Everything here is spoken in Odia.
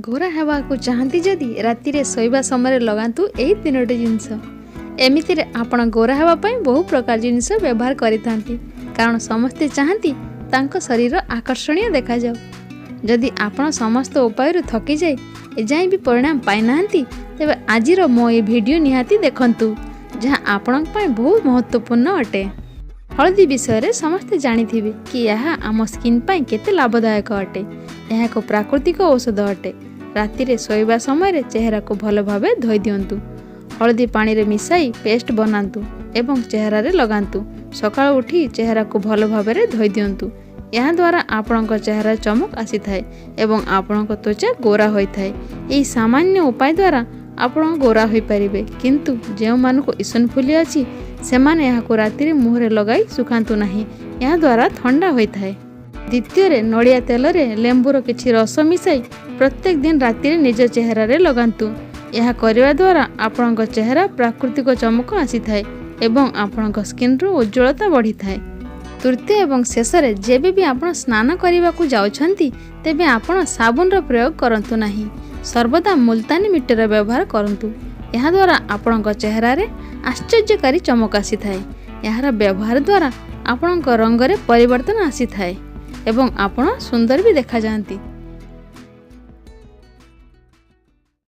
ଗୋରା ହେବାକୁ ଚାହାନ୍ତି ଯଦି, ରାତିରେ ଶୋଇବା ସମୟରେ ଲଗାନ୍ତୁ ଏହି ତିନୋଟି ଜିନିଷ। ଏମିତିରେ ଆପଣ ଗୋରା ହେବା ପାଇଁ ବହୁ ପ୍ରକାର ଜିନିଷ ବ୍ୟବହାର କରିଥାନ୍ତି, କାରଣ ସମସ୍ତେ ଚାହାନ୍ତି ତାଙ୍କ ଶରୀର ଆକର୍ଷଣୀୟ ଦେଖାଯାଉ। ଯଦି ଆପଣ ସମସ୍ତ ଉପାୟରୁ ଥକିଯାଇ ଏଯାଏଁ ବି ପରିଣାମ ପାଇନାହାନ୍ତି, ତେବେ ଆଜିର ମୋ ଏ ଭିଡ଼ିଓ ନିହାତି ଦେଖନ୍ତୁ, ଯାହା ଆପଣଙ୍କ ପାଇଁ ବହୁତ ମହତ୍ତ୍ୱପୂର୍ଣ୍ଣ ଅଟେ। ହଳଦୀ ବିଷୟରେ ସମସ୍ତେ ଜାଣିଥିବେ କି ଏହା ଆମ ସ୍କିନ୍ ପାଇଁ କେତେ ଲାଭଦାୟକ ଅଟେ। ଏହା ଏକ ପ୍ରାକୃତିକ ଔଷଧ ଅଟେ। ରାତିରେ ଶୋଇବା ସମୟରେ ଚେହେରାକୁ ଭଲ ଭାବେ ଧୋଇ ଦିଅନ୍ତୁ। ହଳଦୀ ପାଣିରେ ମିଶାଇ ପେଷ୍ଟ ବନାନ୍ତୁ ଏବଂ ଚେହେରାରେ ଲଗାନ୍ତୁ। ସକାଳୁ ଉଠି ଚେହେରାକୁ ଭଲ ଭାବରେ ଧୋଇ ଦିଅନ୍ତୁ। ଏହାଦ୍ୱାରା ଆପଣଙ୍କ ଚେହେରାରେ ଚମକ ଆସିଥାଏ ଏବଂ ଆପଣଙ୍କ ତ୍ୱଚା ଗୋରା ହୋଇଥାଏ। ଏହି ସାମାନ୍ୟ ଉପାୟ ଦ୍ୱାରା ଆପଣ ଗୋରା ହୋଇପାରିବେ। କିନ୍ତୁ ଯେଉଁମାନଙ୍କୁ ଇସନଫୁଲିଆ ଅଛି, ସେମାନେ ଏହାକୁ ରାତିରେ ମୁହଁରେ ଲଗାଇ ଶୁଖାନ୍ତୁ ନାହିଁ। ଏହାଦ୍ୱାରା ଥଣ୍ଡା ହୋଇଥାଏ। ଦ୍ୱିତୀୟରେ, ନଡ଼ିଆ ତେଲରେ ଲେମ୍ବୁର କିଛି ରସ ମିଶାଇ ପ୍ରତ୍ୟେକ ଦିନ ରାତିରେ ନିଜ ଚେହେରାରେ ଲଗାନ୍ତୁ। ଏହା କରିବା ଦ୍ୱାରା ଆପଣଙ୍କ ଚେହେରା ପ୍ରାକୃତିକ ଚମକ ଆସିଥାଏ ଏବଂ ଆପଣଙ୍କ ସ୍କିନ୍ର ଉଜ୍ଜ୍ୱଳତା ବଢ଼ିଥାଏ। ତୃତୀୟ ଏବଂ ଶେଷରେ, ଯେବେ ବି ଆପଣ ସ୍ନାନ କରିବାକୁ ଯାଉଛନ୍ତି, ତେବେ ଆପଣ ସାବୁନର ପ୍ରୟୋଗ କରନ୍ତୁ ନାହିଁ। ସର୍ବଦା ମୁଲତାନୀ ମିଟ୍ଟିର ବ୍ୟବହାର କରନ୍ତୁ। ଏହାଦ୍ୱାରା ଆପଣଙ୍କ ଚେହେରାରେ ଆଶ୍ଚର୍ଯ୍ୟକାରୀ ଚମକ ଆସିଥାଏ। ଏହାର ବ୍ୟବହାର ଦ୍ୱାରା ଆପଣଙ୍କ ରଙ୍ଗରେ ପରିବର୍ତ୍ତନ ଆସିଥାଏ ଏବଂ ଆପଣ ସୁନ୍ଦର ବି ଦେଖାଯାଆନ୍ତି।